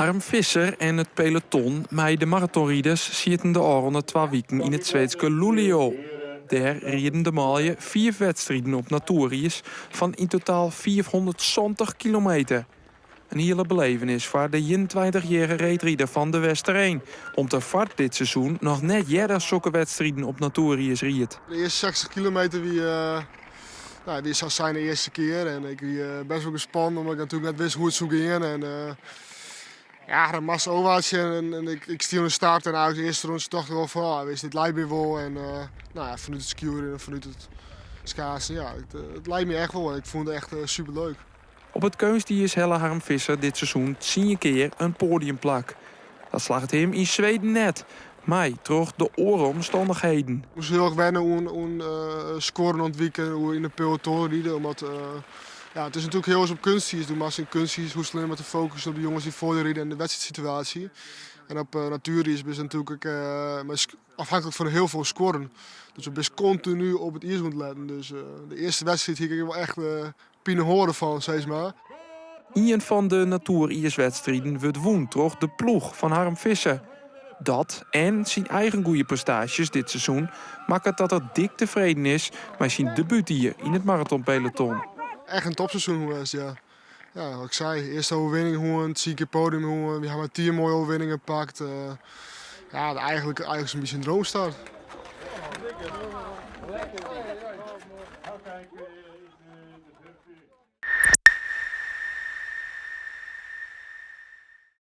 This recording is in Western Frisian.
Harm Visser en it peloton mei de maratonriders sieten de ôfrûne twa wiken yn it Sweedske Luleå. Dêr rieden de manlju fiif wedstriden op natoeriis fan yn totaal 570 kilometer. In hiele belevenis foar de 21-jierrige reedrider fan De Westereen, om't er foar dit seizoen noch net earder sokke wedstriden op natoeriis ried. De earste 60 kilometer wie, nou, wie sa sein de earste kear en ik wie best wol gespannen omdat ik natuerlik net wist hoe't it soe gean. En ja, dan moatst ôfwachtsje en, en ik, ik stie oan de start en eigenlijk de earste rûntsje tocht ik wol fan, oh, wist, dit leit my wol. En nou ja, fanút it skeelerjen en fanút it schaatsen, ja, it leit my echt wol. Ik fûn it echt super leuk. Op it keunstiis helle Harm Visser dit seizoen tsien kear in poadiumplak. Dat slagget him yn Sweden net, mei troch de oare omstannichheden. Ik moast hiel erch wenne oan skuorren ûntwiken, oer yn de peloton ride, omdat ja, it is natuerlik hiel oars op keunstiis. Do moatst yn keunstiis hoechst allinne mar te fokussen op de jonges dy't foar dy ride en de wedstriidsituaasje. En op natueriis bist natuerlik ek afhanklik fan hiel folle skuorren. Dus do bist kontinu op it iis oan it letten. Dus de earste wedstriid hie ik wol echt pineholle fan, sis mar. Ien fan de natoeriiswedstriden wurdt wûn troch de ploech fan Harm Visser. Dat en syn eigen goede prestaasjes dit seizoen makket dat er dik tefreden is mei syn debútjier yn it maratonpeloton. Echt in topseizoen west, ja. Ja, wat ik sei, earste oerwinning hân, tsien kear podium hân. We ha mei team moaie oerwinningen pakt. Ja, eigenlijk, eigenlijk in bytsje in droomstart.